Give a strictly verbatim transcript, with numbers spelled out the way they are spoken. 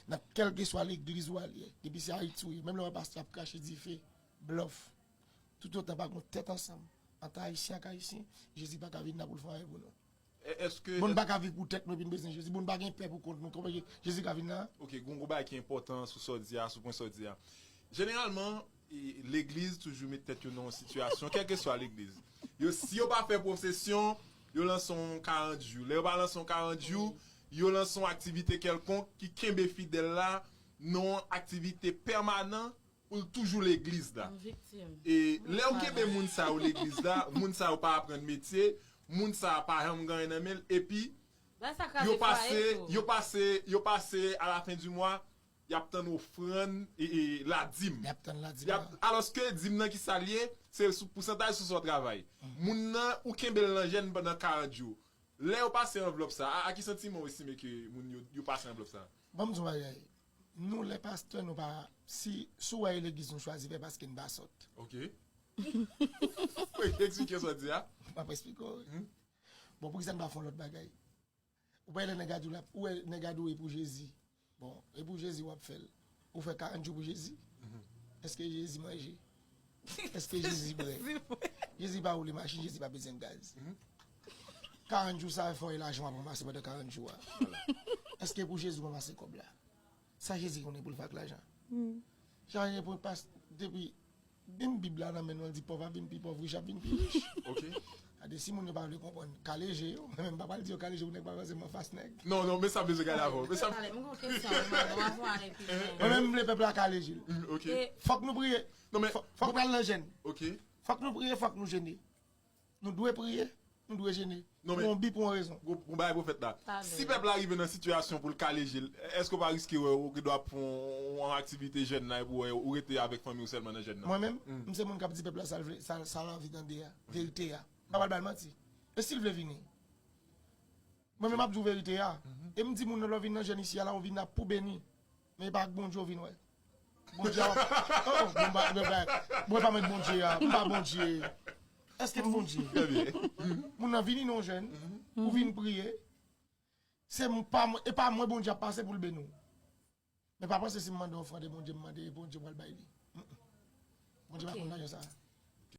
Nan kèlkeswa legliz ou al ye, depi se Ayiti ou ye, menm lè w wè pastè ap krache dife, blòf, toutotan pa gen yon tèt ansanm ant Ayisyen ak Ayisyen, Jezi pa ka vin la pou l fè anyen pou nou. Èske Bon, nou pa ka viv pou tèt nou epi nou bezwen Jezi. Bon, nou pa gen pè pou kont nou. Kòman Jezi ka vin la? Ok, gon gwo bagay ki enpòtan sou sa w di a, sou pwen sa w di a. Jeneralman, legliz toujou met tèt yo nan yon sitiyasyon, kèlkeswa legliz. Yo, si yo pa fè pwosesyon, yo lanse yon karant jou. Lè yo pa lanse yon karant jou, yo lanse yon aktivite kèlkonk ki kenbe fidèl la nan yon aktivite pèmanan pou l toujou legliz la. E lè w kenbe moun sa yo legliz la, moun sa yo pa aprann metye, moun sa yo pa janm gen anyen nan men l, epi yo pase, yo pase, yo pase a la fen di mwa, y ap tann ofrann e, e ladim. Y ap tann ladim nan. Alòske dim nan ki sa l ye, se sou pousantaj sou sa w travay. Moun nan, ou kenbe l nan jèn pandan karant jou. Lè yo pase anvlòp sa, a, a ki santiman w estime ke moun yo, yo pase anvlòp sa? Ban m di w yon bagay. Nou, lè pastè, nou pa, si, si w wè e legliz nou chwazi fè paske n pa sòt. Ok. Eksplike sa w di a. M ap eksplike w. Bon, poukisa n pa fè yon lòt bagay? Ou pa wè lè nèg a di w l ap, ou wè nèg a di w e pou Jezi. Bon, e pou Jezi w ap fè l. Ou fè karant jou pou Jezi. Èske Jezi manje? Èske Jezi bwè? Jezi pa woule machin, Jezi pa bezwen gaz. Karant jou sa fè w e lajan w ap ranmase pandan karant jou a. Èske pou Jezi w ranmase kòb la? Sa Jezi konnen pou l fè ak lajan? Jan e pou pas depi menm Bib la nan men nou, l di pòv ap vin pi pòv, rich ap vin pi rich. Ok. Gade, si moun yo pa vle konprann, kale je yo. Mwen menm, m pa pral di yo kale je pou nèg pa panse m anfas nèg. Non, non, men sa bezwen gade avè w. Men sa Pale, mwen gen yon kesyon, mwen, mwen, mwen, mwen, mwen, mwen, Mwen menm, m vle pèp la kale je l. Ok. Fòk nou priye. Non, men, Fò- Fòk nou al nan jèn. Ok. Fòk nou priye, fòk nou jene. Nou dwe priye, nou dwe jene. Non, Pou men- yon bi, pou yon rezon. Bon, bon bagay pwofèt la. Talè. Si pèp la rive nan sitiyasyon pou l kale je l, èske w pa riske wè ou gen dwa ap fè yon, yon aktivite jèn nan epi w, ou rete avèk fanmi w sèlman nan jèn nan? Mwen menm, m se moun k ap di pèp la sa l vle, sa, sa l anvi tande a, verite a. M pa pral ba l manti. E si l vle vini? Mwen menm ap di w verite a. E m di moun nan lè w vin nan jèn isi a la, ou vin la pou beni. Men e pa ak Bondye ou vin wè. Bondye a w ap. Oh, oh, bon, ba, ba, ba, mwen pa mèt Bondye a. M pa Bondye. Èske m Bondye? Moun nan vini nan jèn, ou vin priye. Se m pa mwen, e pa mwen Bondye ap pase pou l beni w. Men pa panse si m mande ofrann e Bondye m mande, Bondye pral bay li. Mm, mm. Bondye pa konn lajan sa.